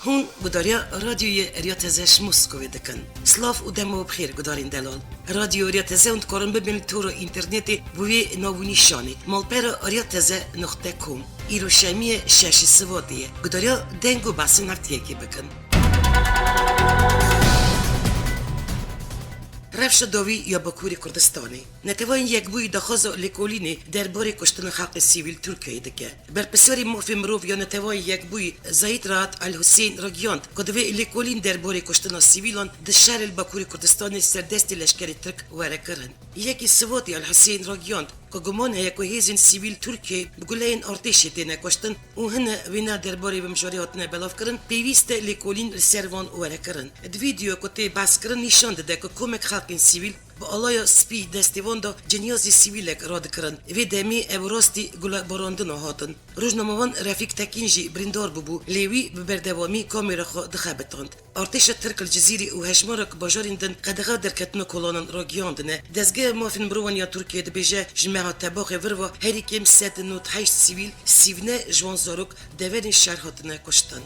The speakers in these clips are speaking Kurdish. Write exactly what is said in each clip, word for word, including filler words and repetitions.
Hûn gudariya Radyoyê Eriya Teze ji Moskovê dikin. Silav û dema we bi xêr gudarên delal. Radyo Eriya Teze hûn dikarin bibin li tora înternetê bi wê nav û nîşanê, malpera eriya teze nuqte com. Îro şemiyê şeşê Sibatê ye. Gudariya deng û behsên heftiyekê bikin. Rewşa dawî ya Bakurê Kurdistanê. Neteweyên Yekbûyî daxwaza lêkolînê derbarê kuştina xelkê sivîl Tirkiyeyê dike. Berpirsiyarê mafê mirov ya Neteweyên Yekbûyî Zeyîd Rahat El Husên ragihand ku divê lêkolîn derbarê kuştina sivîlan di şerê li Bakurê Kurdistanê ser destê leşkerê Tirk were kirin. Yekê Sibatê El Husên ragihand ku guman heye ku hêzên sivîl Tirkiyeyê bi guleyên artêşê têne kuştin û hine wêne derbarê vê mijarê hatine belavkirin, pêwîst e lêkolîn li ser van were kirin. Di vîdeoya ku tê behskirin nîşan dide ku komek xelkên sivîl bi alaya spî destê wan de cinyazî sivîlek radikirin. Vê demê ew rastî gulebarandina hatin. Rojnamevan Refîk Tekîn jî birîndar bûbû, lê wî bi berdewamî kamera xwe dixebitand. Artêşa Tirk li Cizîrê û hejmarek bajarên din qedexe derketina kolanan ragihandine. Dezgeha Mafên Mirovan ya Tirkiyê dibêje, ji meha Tebaxê vir ve herî kêm sed û nod heşt sivîl, sîvne ji wan zarok, deverên şer hatine kuştin.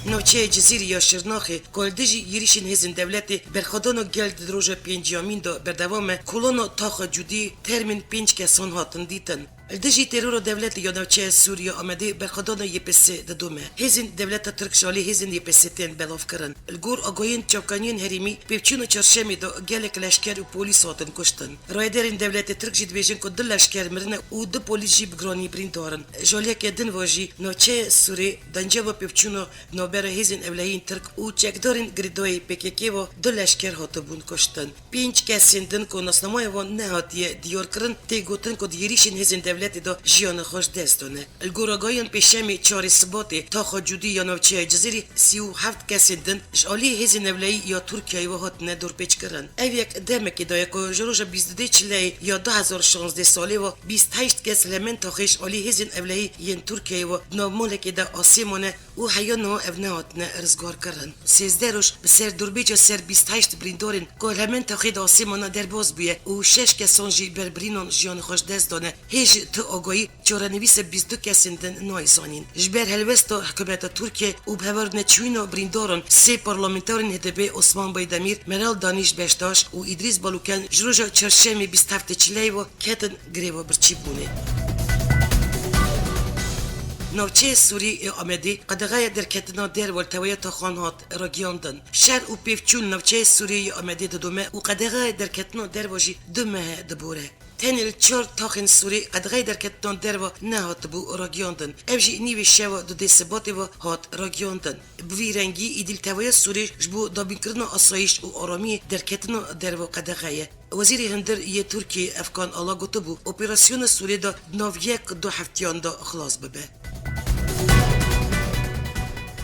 Navçeya Cizîrê ya Şirnaxê, ku li dijî yêrîşên hêzên dewletê berxwedana gel di roja pênciyamîn de berdewam e, kolana taxa Cûdî termên pênc kesan hatin dîtin. Li dijî terora dewletê ya navçeya Sûrî ya Amedê berxwedana Y P S didome. Hêzên dewleta Tirk ji alî hêzên Y P S tên belavkirin. Li gor agahiyên çavkaniyên herêmî, pevçûna çarşemê de gelek leşker û polîs hatin kuştin. Rayedarên dewletê Tirk jî dibêjin ku du leşker mirine û du polîs jî bi giranî birîndar in. Ji aliyeke din ve jî navçeya Sûrê denceva pevçûna navbera hêzên ewlehiyên Tirk û çekdarên girêdayî P K K ve du leşker hatibûn kuştin. Pênc kesên din ku nasnameya wan nehatiye diyarkirin, tê gotin ku di yêrîşên hêzên dewletê de jiyana xwe ji dest dane. Li gor agahiyan pêşemê çarê Sibatê, taxa Cûdî ya navçeya Cizîrê sî û heft kesên din ji alî hêzên ewlehî ya Tirkiyeyê ve hatine dorpêçkirin. Ev yek demekê de ye ku ji roja bîst û duyê Çileyê ya du hezar şazdeh salê ve bîst heşt kes li hemen taxê ji alî hêzên ewlehî yên Tirkiyeyê ve di nav malekê de asê mane û heya niha ev nehatine rizgarkirin. Sêzdeh roj bi ser dorbêca ser bîst heşt birîndarên ku li hemen taxê de asê mane derbas bûye û şeş kesan jî ber birînan jiyanê xwe ji dest dane, hê ji ti agahî çarenivîsa bîst du kesên din nayê zanîn. Ji ber helwesta hikûmeta Tirkiyê û bi hevar neçûyîna birîndaran sê parlamenterên H D P Osman Baydemîr, Meral Danîş Beştaş û Îdrîs Baluken ji roja çarşemê bîst heftê Çileyê ve ketin greva birçîbûnê. Navçeya Sûrî ê Amedê qedexeya derketina derve li teweya taxan hat ragiyandin. Şer û pêvçûn navçeya Sûriyê yê Amedê didome û qedexeya derketina derve jî du meh e dibore. Tenê li çar taxên Sûrî qedexeya derketina derve nehatibû ragiyandin. Ev jî nîvê şeva dudê Sibatê ve hat ragiyandin. Bi vî rengî, îdî li teveya Sûrî ji bo dabînkirina asayîş û aramiyê derketina derve qedexe ye. Wezîrê Hundir yê Tirkiyê Efkan Ala gotibû, operasyona Sûriyê de di nav yek du heftiyan de xilas bibe.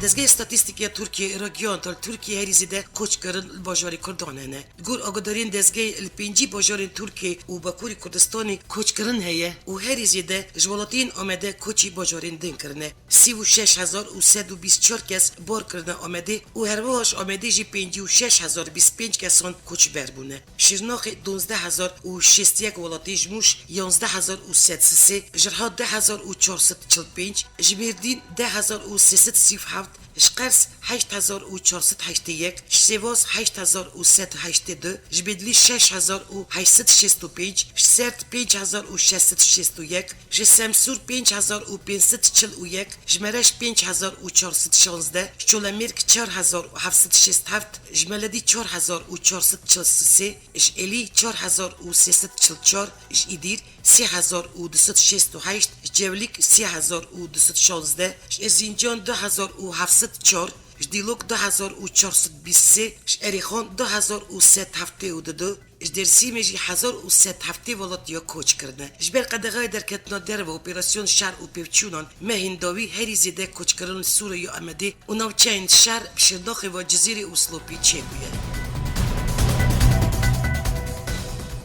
Dezgehê Statîstîk ya Tirkiyê ragihand, li Tirkiyê herî zêde koçkirin li bajarê Kurdan hene. Li gor agadariyên dezgehê li pêncî bajarên Tirkiyê û Bakurê Kurdistanê koçkirin heye û herî zêde ji welatiyên Amede koçî bajarên din kirine. Sî û şeş hezar û sed û bîst çar kes bar kirine Amedê û herwiha ji Amedê jî pêncî û şeş hezar bîst pênc kesan koçber bûne. Şirnaxê duwazdeh hezar û şêst yek welatî, ji Mûş yanzdeh hezar û sed sisê, ji Riha du hezar û çar sed çil pênc, ji Mêrdîn du hezar û sê sed sî û heft, ji Qers heşt hezar û çar sed heştê yek, ji Sêvas heşt hezar û sed heştê du, ji Bêdlî şeş hezar û heşt sed şêst û pênc, ji Sêrt pênc hezar û şeş sed şêst û yek, ji Semsûr pênc hezar û pênc sed çil û yek, ji Mereş pênc hezar û çar sed şazdeh, ji Çolemêrg çar hezar û heft sed şêst heft, ji Meledî çar hezar û çar sed çil sê, ji Êlî çar hezar û sê sed çil çar, ji Îdîr sê hezar û du sed şêst û heşt, ji Cewlîk sê hezar û du sed şazdeh, ji Erzincan du hezar û heft sed çar, ji Dîlok du hezar û çar sed bîst sê, ji Erêxan du hezar û sed heftê û du, ji Dêrsîmê jî hezar û sed heftê welatiya koç kirine. Ji ber qedexeya derketina derve, operasyon şer û pêvçûnan mehên dawî herî zêde koçkirin li Sûrê ya Amedê û navçeyên şer bi Şirnaxê ve Cizîrê û Silopî çêbûye.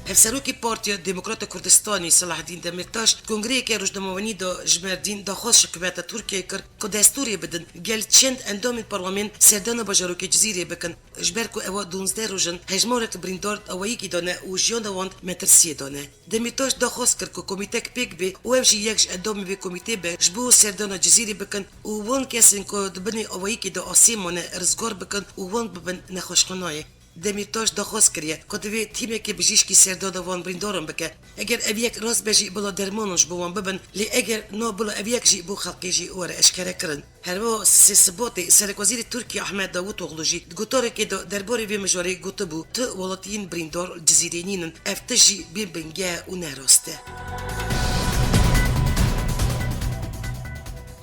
Hevserokê Partiya Demokrata Kurdistanê Selahaddîn Demirtaş di kongreyeke rojnamevanî de ji Mêrdîn daxwaz ji hikûmeta Tirkiyeyê kir ku destûrê bidin gel çend endamên parlamenê serdana bajarokê Cizîrê bikin, ji ber ku ewa duwazdeh roj in hejmarek birîndar di awayekî de ne û jiyana wan di metirsiyê de ne. Demîrtaş daxwaz kir ku komîtek pêk bê û ev jî yek ji endamên vê komîtê be, ji bo serdana Cizîrê bikin û wan kesên ku di binê awayekî de asê mane rizgar bikin û wan bibin nexweşxanayê. Demîrtaş daxwaz kiriye ku divê tîmekê bijîşkî serdana van birîndaran bike. Eger ev yek rast be jî bila dermanan ji bo wan bibin, lê eger na bila ev yek jî bo xelkê jî were eşkerekirin. Her wiha sê Sibatê Serekwezîrê Tirkiyê Ahmet Davutoglu jî di gotarekê de derbarê vê mijarê gotibû, tu welatiyên birîndar li Cizîrê nînin, ev tişt jî bê binge û ne rast e.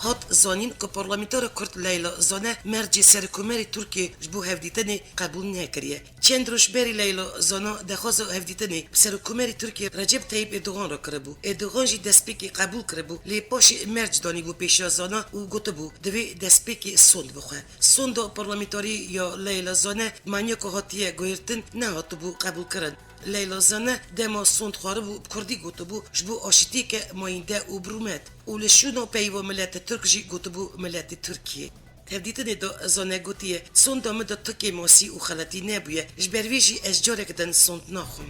Hat zanîn ku parlamentara Kurd Leyla Zane mercê Serokkomarê Tirkiyê ji bo hevdîtinê qebûl nekiriye. Çend roj berî Leyla Zana daxwaza hevdîtinê bi Serokkomarê Tirkiyê Recep Tayyip Erdogan re kiribû. Erdogan jî destpêkê qebûl kiribû, lê paşê merc danîbû pêşiya Zana û gotibû, divê destpêkê sond bixwe. Sonda parlamentarî ya Leyla Zane, maniya ku hatiye guhertin, nehatibû qebûlkirin. Leyla Zane dema sond xwaribû, bi kurdî gotibû, ji bo aşitiyeke mayînde û bi rûmet û li şûna peyva milete Tirk jî gotibû miletê Tirkiyê. Hevdîtinê de Zane gotiye, sonda min de tu kêmasî û xeletî nebûye, ji ber vê jî ez careke din sond naxwim.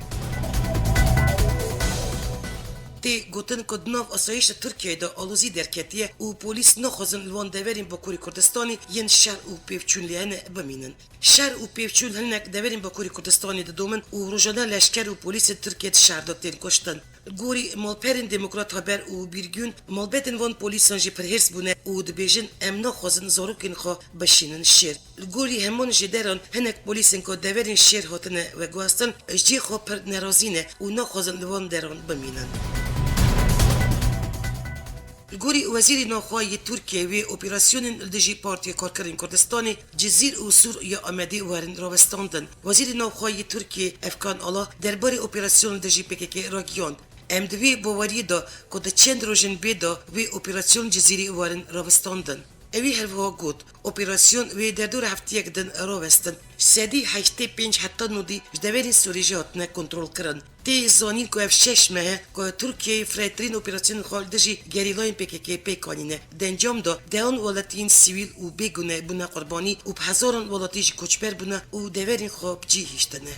Tê gotin ku di nav asayişa Tirkiyeyê de alozî derketiye û polîs naxwazin li wan deverên Bakurê Kurdistanê yên şer û pêvçûn lê hene bimînin. Şer û pêvçûn hinek deverên Bakurê Kurdistanê didomin û rojane leşker û polîsên Tirkiyê di şer de tên kuştin. Li gorî malperên Demokrat Haber û Bîrgûn, malbetên van polîsan jî pir hêrs bûne û dibêjin, em naxwazin zarokên xwe bişînin şêr. Li gorî heman jêderan hinek polîsên ku deverên şêr hatine veguhestin, ji cihê xwe pir nerazî ne û naxwazin li van deran bimînin. Li gorî Wezîrê Navxwe yê Tirkiyê, wê operasyonên li dijî Partiya Karkerên Kurdistanê Cizîr û Sûr ya Amedê werin rawestandin. Wezîrê Navxwe yê Tirkiyê Efkan Ala derbarê operasyonên li dijî P K K ragihand, em di vê baweriyê de ku di çend rojên bê de wê operasyon Cizîrê werin rawestandin. Ewî herwiha got, operasyon wê derdora heftiyek din rawestin. Sedî heştê pênc heta nodî ji deverên Sûrî jî hatine kontrolkirin. Tê zanîn ku ev şeş meh e ku Tirkiyeyê firehtirîn operasyonên xwe li dijî gerîlayên P K K pêk anîne. Di encam de dehan welatiyên sivîl û bêgune bûne qurbanî û bi hezaran welatî jî koçber bûne û deverên xwe bi cî hiştine.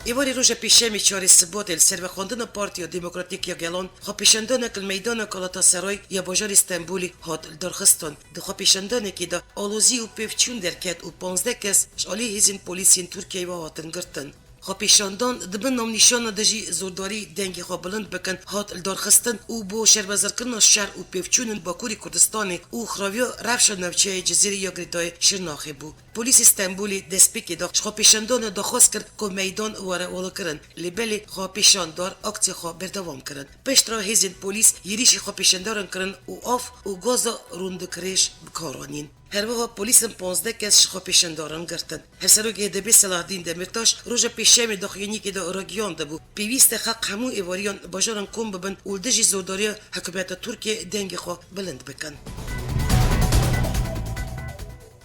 Êvarê roja Pêşemê çarê Sibatê li ser vexwendina Partiya Demokratîk ya Gelan xwepêşandanek li meydana Galatasaray ya bajarê Stenbolê hat lidarxistin. Di xwepêşandanekê de alozî û pêvçûn derket û panzdeh kes ji alî hêzên polîs yên Tirkiyeyê ve hatin girtin. Xwepêşandan di bin navnîşana dijî zordarî dengê xwe bilind bikin hat lidarxistin û bo şermezarkirina şer û pêvçûnên Bakurê Kurdistanê û xiraviya rewşa navçeyê Cizîrê ya Girêdayê Şirnaxê bû. Polîsê Stenbolê destpêkê de ji xwepêşandana daxwaz kir ku meydan were walakirin, lê belê xwepêşandar aksiya xwe berdewam kirin. Piştre hêzên polîs êrîşî xwepêşandaran kirin û av û gaza rûndikrêj bi kar anîn. Her wiha polîsan panzdeh kes ji xwepêşandaran girtin. Hevserokê H D P Selahaddîn Demirtaş roja Pêşemê daxuyaniyekê de ragihandibû, pêwîst e xelk hemû êvariyan bajaran kom bibin û li dijî zordariya hikûmeta Tirkiyê dengê xwe bilind bikin.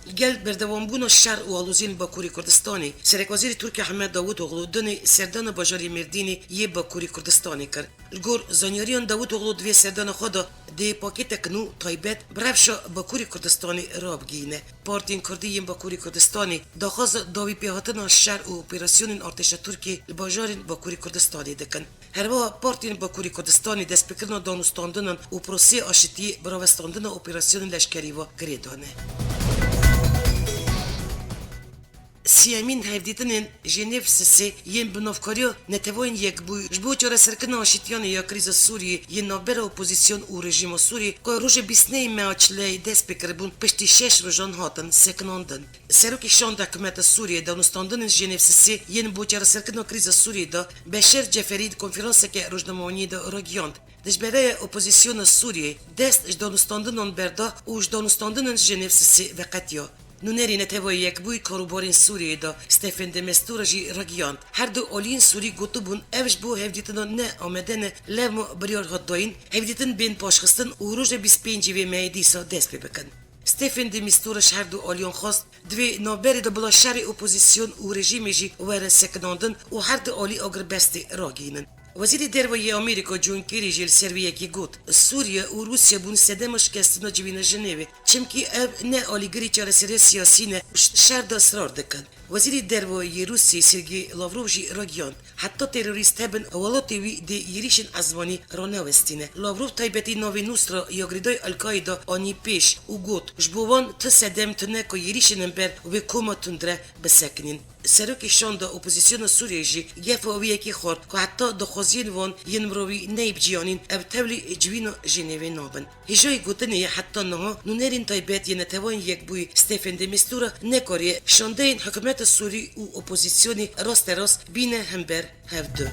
Li gel berdewambûna şer û aloziyên Bakurê Kurdistanê, Serekwezîrê Tirkiyê Ahmet Davutoglu dinê serdana bajarê Mêrdînê yê Bakurê Kurdistanê kir. Li gor zanyariyan Davutoglu di vê serdana xwe de dê pakêtek nû taybet bi rewşa Bakurê Kurdistanê rabigihîne. Partiyên Kurdî yên Bakurê Kurdistanê daxwaza dawîpêhatina şer û operasyonên artêşa Tirkiyê li bajarên Bakurê Kurdistanê dikin. Herwiha partiyên Bakurê Kurdistanê destpêkirina danûstandinan û proseyê aşitiyê bi rawestandina operasyonên leşkerî ve girê dane. Siyemîn hevdîtinên Jenêv sisê yên bi navkariya Neteweyên Yekbûyî ji bo çareserkirina aşîtiyanê ya krîza Sûriyê yên navbera opozîsyon û rejîma Sûriyê ku roja bîst nehê meha çileyê dest pê kiribûn, piştî şeş rojan hatin sekinandin. Serokê Şanda Hikûmeta Sûriyê danûstandinên Jenêv sisê yên bo çareserkirina krîza Sûriyê de Beşer Ceferî di konferanseke rojnamewaniyê de ragihand, dijbereya opozîsyona Sûriyê dest ji danûstandinan berda û ji danûstandinên Jenêv sisê veqetiya. Nûnerê Neteweyê Yekbûyî karûbarên Sûriyeyê de Stephen de Mistura jî ragihand, her du aliyên Sûrî gotibûn, ev ji bo hevdîtina ne amade ne, lewma biryar hat dayîn, hevdîtin bên paşxistin û roja bîst pêncî vê mehê dîsa dest pê bikin. Stephen de Mistura ji her du aliyan xwest, di vê navberê de bila şerê opozîsyon û rejîmê jî were sekinandin û her du alî agirbestê ragihînin. Wezîrê Derve yê Amerîka John Kerry jî li ser vê yekê got, Sûriye û Rûsya bûn sedema şikestina civîna Jinêvê, çimkî ev ne alîgirî çareseriya siyasî ne û ş-, şer de israr dikin. Wezîrê Derve yê Rûsiyê Sergey Lavrov jî ragihand, heta terorîst hebin, welatê wî dê êrîşên ezmanî ranewestîne. Lavrov taybetî navê Nusra ya girêdayî El-Qaîda anî pêş û got, Ji bo wan tu sedem tune ku êrîşên hember wê koma tundre bisekinîn. Serokê Şanda Opozîsyona Sûriyeyê jî gefa wî yekê xwar ku heta daxwaziyên wan yên mirovî neyê bi cî anîn, ev tevlî civîna Jinêvê nabin. Hêjayî gotinê ye heta niha nûnerên taybet yên Neteweyên Yekbûyî Stephen de Mistura nekariye şandeyên hikûmeta Sûrî û opozîsyonê rasterast bîne hember hevdu.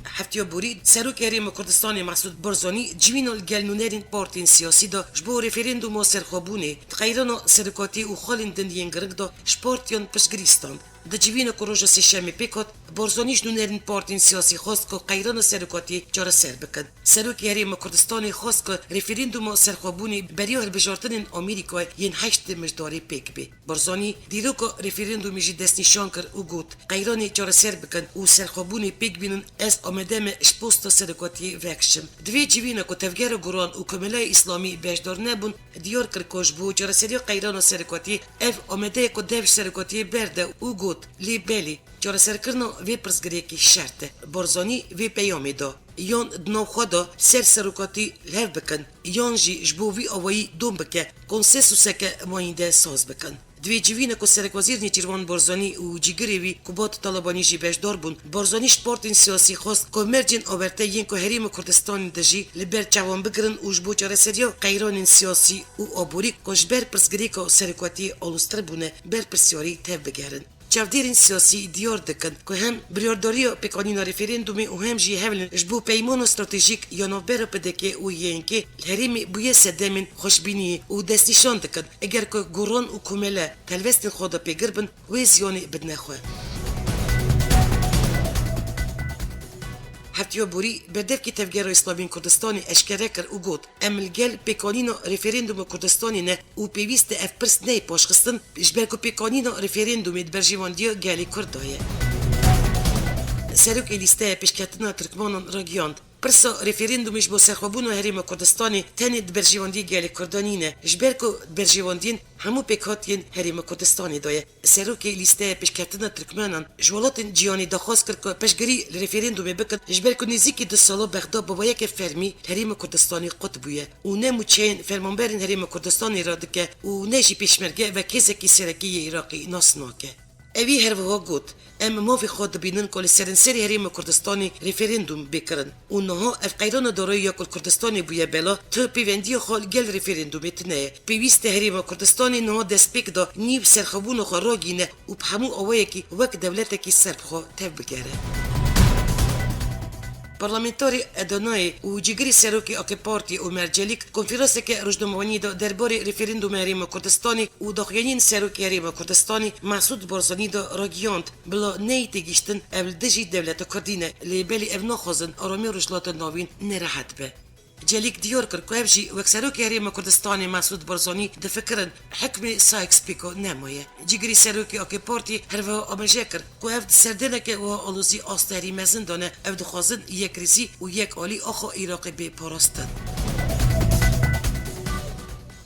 Heftiya borî Serokê Herêma Kurdistanê Mesûd Barzanî civîna li gel nûnerên partiyên siyasî de ji bo referandûma serxwebûnê di qeyrana serokatiyê û xalên din yên giring de ji partiyan piştgirî stand. Di civîna ku roja Sêşemê pêk hat, Barzanî ji nûnerên partiyên siyasî xwest ku qeyrana serokatiyê çareser bikin. Serokê Herêma Kurdistanê xwest ku referandûma serxwebûnê beriya hilbijartinên Amerîkayê yên heştê Mijdarê pêk bê. Barzanî dîroka referandûmê jî destnîşan kir û got, Qeyranê çareser bikin û serxwebûnê pêk bînin, ez amade me ji posta serokatiyê vekişim. Di vê civîna ku Tevgera Guran û Komelaya Îslamî beşdar nebûn, diyar kir ku ji bo çareseriya qeyrana serokatiyê ev amade ye ku dev ji serokatiyê berde û got, Lê belê, çareserkirina vê pirsgirêkê şert e. Barzanî vê peyamê da. Yan di nav xwe de ser serokatî li hev bikin, yan jî ji bo vî awayî dom bike, konsensuseke mayînde saz bikin. Di vê civîna ku Serekwezîr Nêçîrvan Barzanî û cîgirê wî Kubat Talebanî jî beşdar bûn, Barzanî ji partên siyasî xwest ku mercên awerte yên ku Herêma Kurdistanê de jî li ber çavan bigirin û ji bo çareseriya qeyranên siyasî û aborî ku ji ber pirsgirêka serokatiyê aloztir bûne, berpirsyarî tevbigerin. Çavdêrên siyasî diyar dikin ku hem biryardariya pêkanîna referandumê û hem jî hewlên ji bo peymana stratejîk ya navbera P D K û Y N K li herêmê bûye sedemên xweşbîniyê û destnîşan dikin, eger ku Guran û Komele di helwestên xwe de pêgir bin, wê ziyanê bidine xwe. Heftiya borî berdevkê Tevgera Îslamî Kurdistanê eşkere kir û got, Em li gel pêkanîna referanduma Kurdistanê ne û pêwîst e ev pirs neyê paşxistin, ji ber ku pêkanîna referandumê di berjewendiya gelê Kurd de ye. Serokê Lîsteya Pêşketina Tirkmanan ragihand, pirsa referandumê ji bo serxwebûna Herêma Kurdistanê tenê di berjewendiyê gelê Kurdan nîne, ji ber ku di berjewendiyên hemû pêkhatiyên Herêma Kurdistanê de ye. Serokê Lîsteya Pêşketina Tirkmenan ji welatên cîhanê daxwaz kir ku piştgirî li referandumê bikin, ji ber ku nêzîkî du sala Bexda bi weyeke fermî li Herêma Kurdistanê qut bûye û ne mûçeyên fermanberên Herêma Kurdistanê re dike û ne jî pêşmerge wek hêzekî serekî yê Iraqê nas nake. Ewî her wiha got, Em mafê xwe dibînin ku li seranserê Herêma Kurdistanê referandum bê kirin û niha ev qeyrana darayî ya ku li Kurdistanê bûye bela, tu pêvendiya xwe li gel referandumê tune ye. Pêwîst e Herêma Kurdistanê niha destpêk da nîv serxwebûna xwe ragîne û bi hemû awayekî wek dewletekî serbixwe tevbigere. Parlamenterê Edanayê û cîgirê serokê A K Partiyê Omer Celîk konferanseke rojnamevaniyê de derbarê referanduma Herêma Kurdistanê û daxuyaniyên serokê Herêma Kurdistanê Mesûd Barzanî de ragihand, bila neyê têgihiştin ev li dijî dewleta Kurdî ne, lê belê ev naxwazin aramiya Rojhilata Navîn nerehet be. Celîk diyar kir ku ev jî wek Serokê Herêma Kurdistanê Mesûd Barzanî difikirin, hikmê Sykes-Picot nemaye. Cîgirê serokê A K Partî her wiha amaje kir ku ev di serdemeke wiha alozî asta herî mezin de ne, ew dixwazin yekrêzî û yekalî axa Iraqê bê parastin.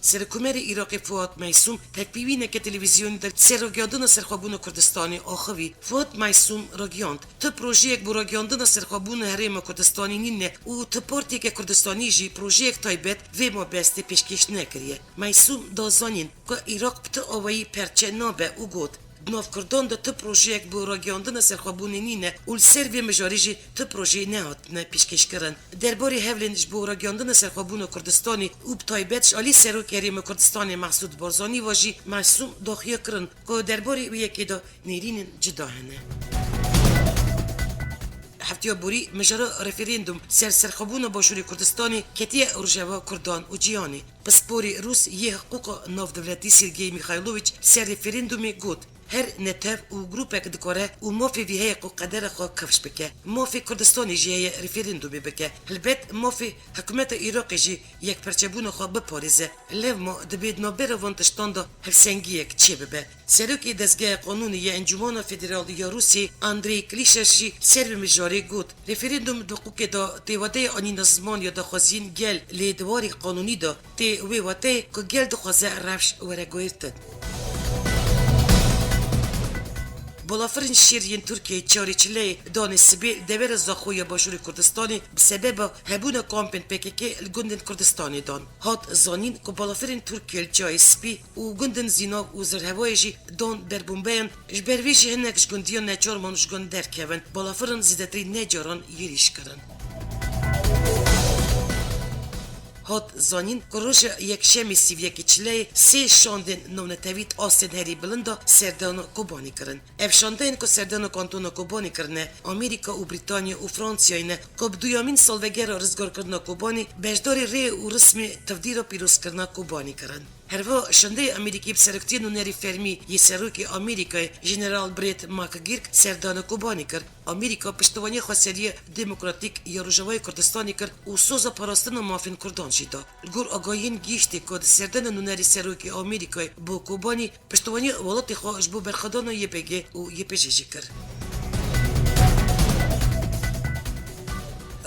Serokkomarê Iraqê Fuat Meysûm tevpîvîneke televîzyonî de ser ragiyandina serxwebûna Kurdistanê axivî. Fuat Meysûm ragiyand, Tu projeyek bo ragiyandina serxwebûna Herêma Kurdistanê nîne û tu partiyeke Kurdistanî jî projeyek taybet vê mabestê pêşkêş nekiriye. Meysûm da zanîn ku Iraq bi tu awayî perçe nabe û got, Di nav Kurdan de tu projeyek bo ragiyandina serxwebûnê nîne û li ser vê mijarê jî tu projeyê nehatine pêşkêşkirin. Derbarê hewlên ji bo ragiyandina serxwebûna Kurdistanê û bi taybet ji alî Serokê Herêma Kurdistanê Mesûd Barzanî ve jî Meysûm daxuya kirin ku derbarê wê yekê de nêrînên cida hene. Heftiya borî mijara referandum ser serxwebûna Başûrê Kurdistanê ketiye rojeva Kurdan û cîhanê. Pisporê Rûs yê hiqûqa navdewletî Sergey Mîxayloviç ser referandumê got, Her netev û grûpek dikare û mafê vî heye ku qedera xwe kifş bike. Mafê Kurdistanê jî heye referandumê bike. Helbet mafê hikûmeta Iraqê jî yekperçebûna xwe biparêze. Lewma dibê di navbera van tiştan de hevsengiyek çêbibe. Serokê Dezgeha Qanûnê ya Encûmena Federal ya Rûsiyê Andrei Klîşer jî ser vê mijarê got, referandum di hiqûqê de tê wateya anîna ziman ya daxwaziyên gel, lê di warê qanûnî de tê wê wateyê ku gel dixwaze rewş were guhertin. Balafirên şêr yên Tirkiyeyê çarê çileyê danê sibê li devera Zaxo ya Başûrê Kurdistanê bi sebeba hebûna kampên P K K li gundên Kurdistanê dan. Hat zanîn ku balafirên Tirkiye li Çiyayê Spî û gundên Zînav û Zirhevayê jî dan ber bombeyan, ji ber vê jî hinek ji gundiyan neçar man ji gund derkevin. Balafirin zêdetirî neh caran êrîş kirin. Hat zanîn ku roja Yekşemê sî û yekê çileyê sê şandên navnetewî di astên herî bilind de serdana Kobanê kirin. Ev şandeyên ku serdana Kantona Kobanê kirine, Amerîka û Brîtanya û Fransayê ne ku bi duyemîn salvegera rizgarkirina Kobanê beşdarî rê û rismê tevdîra pîrozkirina Kobanê kirin. Herwiha şandeyê Amerîkî bi seroktiya nûnerî fermî yê Serokê Amerîkayê Jeneral Brett McGurk serdana Kobanê kir. Amerîka piştevaniya xweseriya demokratîk ya Rojavayê Kurdistanê kir û soza parastina mafên Kurdan jî da. Li gor agahiyên gihîştê ku di serdana nûnerî Serokê Amerîkayê bo Kobanî piştevaniya welatê xwe ji bo berxwedana Y P G û Y P J jî kir.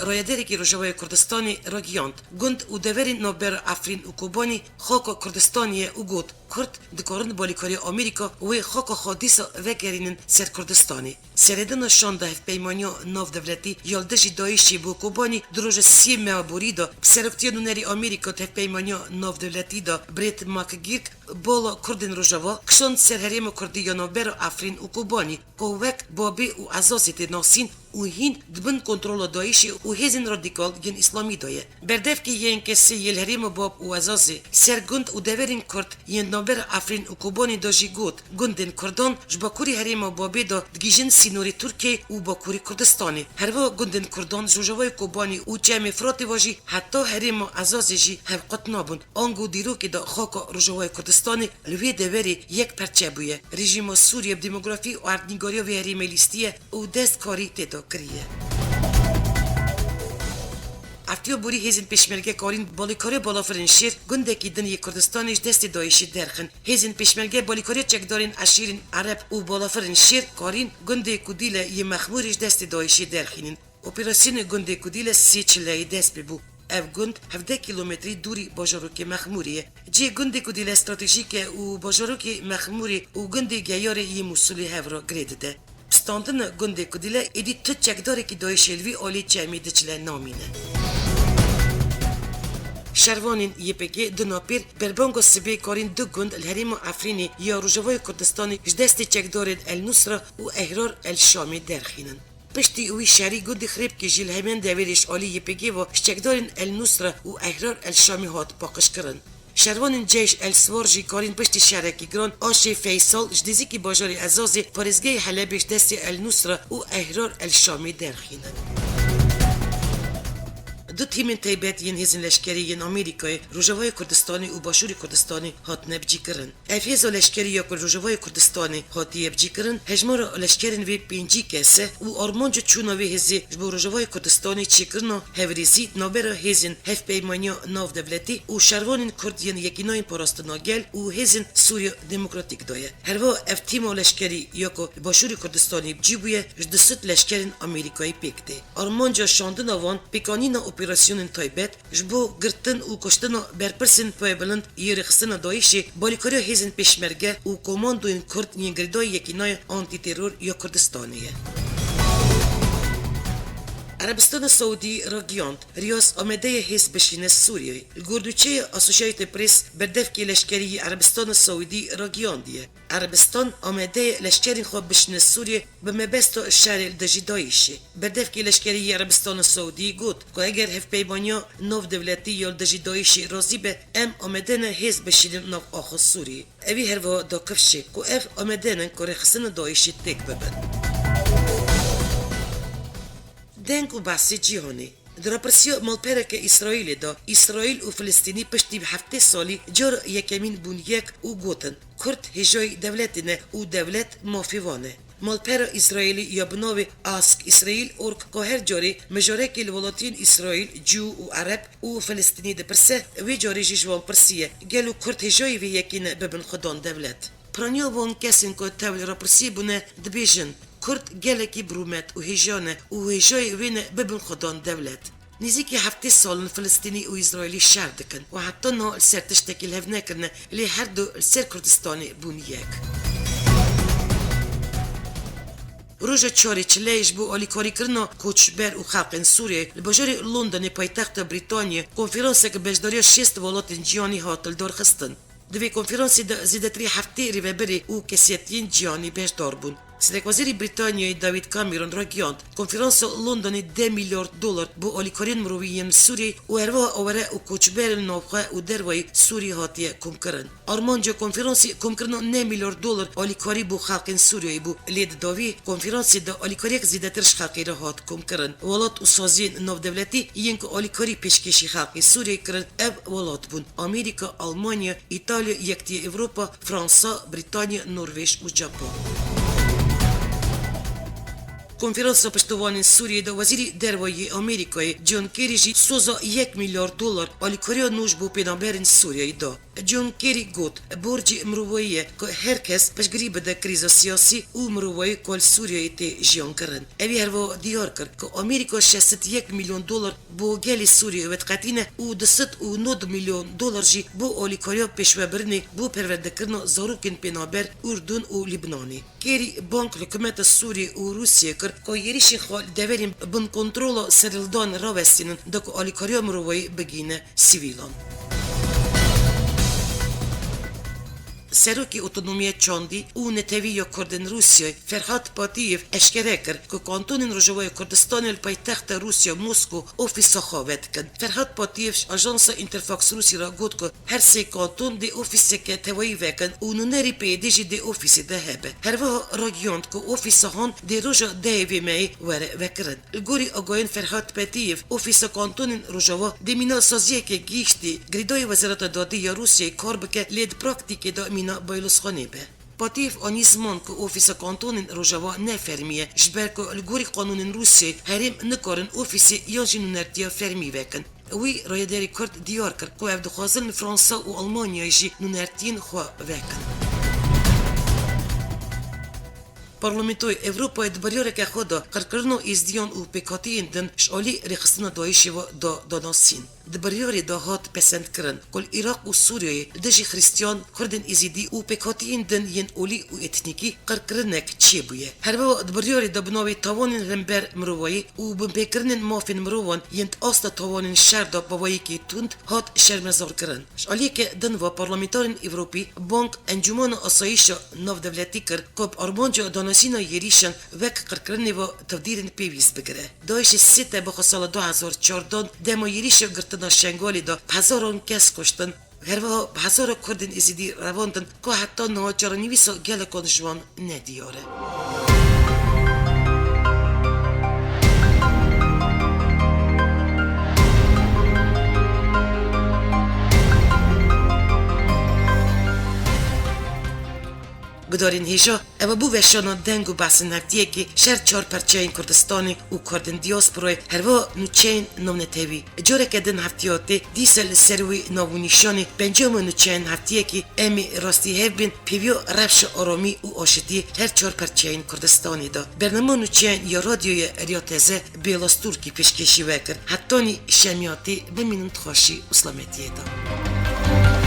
Rayedarekî Rojavayê Kurdistanê ragihand, gund û deverên navbera Efrîn û Kobanî xaka Kurdistanê ye û got, Kurd dikarin bi alîkariya Amerîka wê xaka xwe dîsa vegerînin ser Kurdistanê. Seredana şanda hevpeymaniya navdewletî ya li dijî DAIŞê bo Kobanî di roja siyê meha borî de bi seroktiya nûnerî Amerîka di hevpeymaniya navdewletî de Brett McGurk bala Kurdên Rojava kişand ser herêma Kurdî ya navbera Efrîn û Kobanî ku wek Babê û Ezazê tê nasîn û hîn di bin kontrola DAIŞê û hêzên radîkal yên Îslamî de ye. Berdevkê yên kesê yê li herêma Bab û Ezazê ser gund û deverên Kurd yên navbera Efrîn û Kobanê de jî got, gundên Kurdan ji bakurê herêma Babê de digihîjin sînorê Tirkiyeyê û bakurê Kurdistanê. Herwiha gundên Kurdan ji Rojavayê Kobanê û Çemê Firatê ve jî heta herêma Ezazê jî hevqet nabûn. Ango dîrokê de xaka Rojavayê Kurdistanê li wê deverê yek perçe bûye. Rejîma Sûriye bi demografî û erdnîgariya vê herêmê lîstiye û destkarî tê de kiriye. Eftiya borî hêzên pêşmerge karîn balîkariya balafirên şêr gundekî din yê Kurdistanê ji destê DAIŞê derxin. Hêzên pêşmerge balîkariya çekdarên eşîrên Ereb û balafirên şêr karîn gundê Kudîle yê Mexmûrê ji destê DAIŞê derxînin. Operasyonê gundê Kudîle sê çileyê dest pê bû. Ev gund hevdeh kîlometrî dûrî bajarokê Mexmûrê ye. Cihê gundê Kudîle stratejîk e û bajarokê Mexmûrê û gundê Geyarê yê Mûsilê hev re girê dide. Bi standina gundê Kudîle êdî tu çekdarekî DAIŞê li vî alî Çemê Dicle namîne. Şervanên Y P G du napêr berbanga sibê karîn du gund li herêma Efrînê ya Rojavayê Kurdistanê ji destê çekdarên El Nusra û Ehrar El Şamê derxînin. Piştî wî şerî gundê Xirêbkê jî li heman deverê ji alî Y P G ve ji çekdarên El Nusra û Ehrar El Şamê hat paqijkirin. Şervanên Ceyş El Siwar jî karîn piştî şerekî giran aşê Feysal ji nêzîkî bajarê Ezazê parêzgehê Helebê ji destê El Nusra û Ehrar El Şamê derxînin. Du tîmên taybet yên hêzên leşkerî yên Amerîkayê, Rojavayê Kurdistanê û Başûrê Kurdistanê hatine bicîkirin. Ev hêza leşkerî ya ku li Rojavayê Kurdistanê hatiye bicîkirin, hejmara leşkerên vê pêncî kes e û armanca çûna vê hêzê ji bo Rojavayê Kurdistanê çêkirina hevrêzî di navbera hêzên Hevpeymaniya Navdewletî û şervanên Kurd yên Yekînayên Parastina Gel û Hêzên Sûriya Demokratîk de ye. Herwiha ev tîma leşkerî ya ku li Başûrê Kurdistanê bi cî bûye, ji du sed leşkerên Amerîkayê pêk tê. Armanca şandina wan pêkanîna operasyonên taybet, ji bo girtin û kuştina berpirsên paybilind yê rêxistina DAIŞê, balîkariya hêzên pêşmerge û komandoyên Kurd yên girêdayî Yekînaya Antîteror ya Kurdistanê ye. Erebistana Saûdî ragihand, Riyaz amade ye hêz bişîne Sûriyeyê. Li gor nûçeya Associated Press, berdevkê leşkerî yê Erebistana Saûdî ragihandiye. Erebistan amade ye leşkerên xwe bişîne Sûriyê bi mebesta şerê li dijî DAIŞê. Berdevkê leşkerî yê Erebistana Saûdî got ku eger hevpeymaniya navdewletî ya li dijî DAIŞê razî be, em amade ne hêz bişînin nav axa Sûriyê. Ewî herwiha da kifşê ku ev amade ne ku rêxistina DAIŞê têk bibin. Deng û behsê cîhanê. Di rêpirsiya malpereke Îsraîlê de, Îsraîl û Filistînî piştî bi heftê salî cara yekemîn bûn yek û gotin, Kurd hêjayî dewletê ne û dewlet mafê wan e. Malpera Îsraîlî ya bi navê Ask Israel org ku her carê mijarekê li welatiyên Îsraîl, Cû û Ereb û Filistînî dipirse, wê carê jî ji wan pirsiye, gelo Kurd hêjayî vê yekê ne bibin xwedan dewlet? Piraniya wan kesên ku tev li rapirsiyê bûne dibêjin, Kurd gelekî bi rûmet û hêja ne û hêjayê wê ne bibin xwedan dewlet. Nêzîkî heftê sal in Filistînî û Îsraîlî şer dikin û heta niha li ser tiştekî li hev nekirine, lê her du li ser Kurdistanê bûn yek. Roja çarê çileyê ji bo alîkarîkirina koçber û xelkên Sûriyeyê li bajarê Londonê paytexta Brîtanyê konferansek bi beşdariya şêst welatên cîhanî hat lidarxistin. Di vê konferansê de zêdetirî heftê rêveberê û kesiyetiyên cîhanî beşdar bûn. Serekwezîrê Brîtanyayê David Cameron ragihand, konferansa Londonê deh milyar dolar bo alîkariyên mirovî yên Sûriyeyê û herwiha aware û koçberên navxwe û dervayî Sûriyê hatiye komkirin. Armanca konferansê komkirina neh milyar dolar alîkarî bo xelkên Sûriyeyê bû. Lê di dawî konferansê de alîkariyek zêdetir ji xelkê re hat komkirin. Welat û saziyên navdewletî yên ku alîkarî pêşkêşî xelkê Sûriyeyê kirin, ev welat bûn: Amerîka, Almanya, Îtalya, Yekitiya Ewropa, Fransa, Brîtanya, Norvêj û Japan. Konferansa Piştevanên Sûriyeyê de Wezîrê Derve yê Amerîkayê John Kerry jî soza yek milyar dolar alîkariya nû ji bo pênaberên Sûriyeyê da. John Kerry got, Borcê mirovayî ye ku her kes piştgirî bide krîza siyasî û mirovayî ku li Sûriyeyê tê jiyankirin. Ewî herwiha diyar kir ku Amerîka şeş sed yek milyon dolar bo gelê Sûriyeyê vediqetîne û du sed û nod milyon dolar jî bo alîkariya pêşvebirinê bo perwerdekirina zarokên pênaber Urdun û Libnanê. Kerî bang li hikûmeta Sûriyê û Rûsiyê kir ku êrîşên xwe li deverên bin kontrola serhildan rawestînin da ku alîkariya mirovayî bigihîne sivîlan. Serokê Otonomiya Çandî û Netewî ya Kurdên Rûsiyayê Ferhat Patiyev eşkere kir ku kantonên Rojavayê Kurdistanê li paytexta Rûsiya Mosko ofîsa xwe vedikin. Ferhat Patiyev ji ajansa Interfax Rûsî re got ku her sê kanton dê ofîseke tevayî vekin û nûnerî P Y D'ê jî dê ofîsê de hebe. Herwiha ragihand ku ofîsa han dê roja dehê vê mehê were vekirin. Li gorî agahiyên Ferhat Patiyev, ofîsa kantonên Rojava dê mîna saziyeke gihîştî girêdayî Wezareta Dadê ya Rûsiyeyê kar bike, lê di praktîkê de mîna baylozxanê be. Patiyev anî ziman ku ofîsa kantonên Rojava ne fermî ye, ji ber ku li gorî qanûnên Rûsiyeyê herêm nikarin ofîsê yan jî nûnertiya fermî vekin. Wî rayedarê Kurd diyar kir ku ev dixwazin li Fransa û Almanyayê jî nûnertiyên xwe vekin. Parlamentoyê Ewropayê di biryareke xwe de qirkirina Êzidiyan û pêkhatiyên din ji alî rêxistina DAIŞê ve da danasîn. Di biryarê de hat pesendkirin ku li Iraq û Sûriyeyê li dijî Xristiyan, Kurdên Êzidî û pêkhatiyên din yên olî û etnîkî qirkirinek çêbûye. Her wiha di biryarê de bi navê tawanên hember mirovayî û binpêkirinên mafên mirovan yên di asta tawanên şer de bi vayekê tund hat şermezarkirin. Ji aliyeke din ve parlamenterên Ewropî bang Encûmena Asayîşa Navdewletî kir ku bi armanca danasîna êrîşan wek qirkirinê ve tevdîrên pêwîst bigire. DAIŞê sê Tebûxa sala du hezar çardan dema êrîşa girtina Şengalê de bi hezaran kes kuştin, her wiha bi hezara Kurdên Êzidî revandin ku heta niha çarenivîsa gelekan ji wan nediyar e. Gudarên hêja, ev bû weşana deng û behsên heftiyekê ji her çar perçeyên Kurdistanê û Kurdên diasporayê, herwiha nûçeyên navnetewî. Careke din heftiya tê, dîsa li ser wî nav û nîşanê pencema nûçeyên heftiyekê em ê rastî hev bên pêviya rewşa aramî û aşitiyê her çar perçeyên Kurdistanê de. Bernama nûçeyên ya radyoya Riya Teze Bêla Stûrkî pêşkêşî we kir. Hetanî şemiyatê bimînin di xweşî û selametiyê de.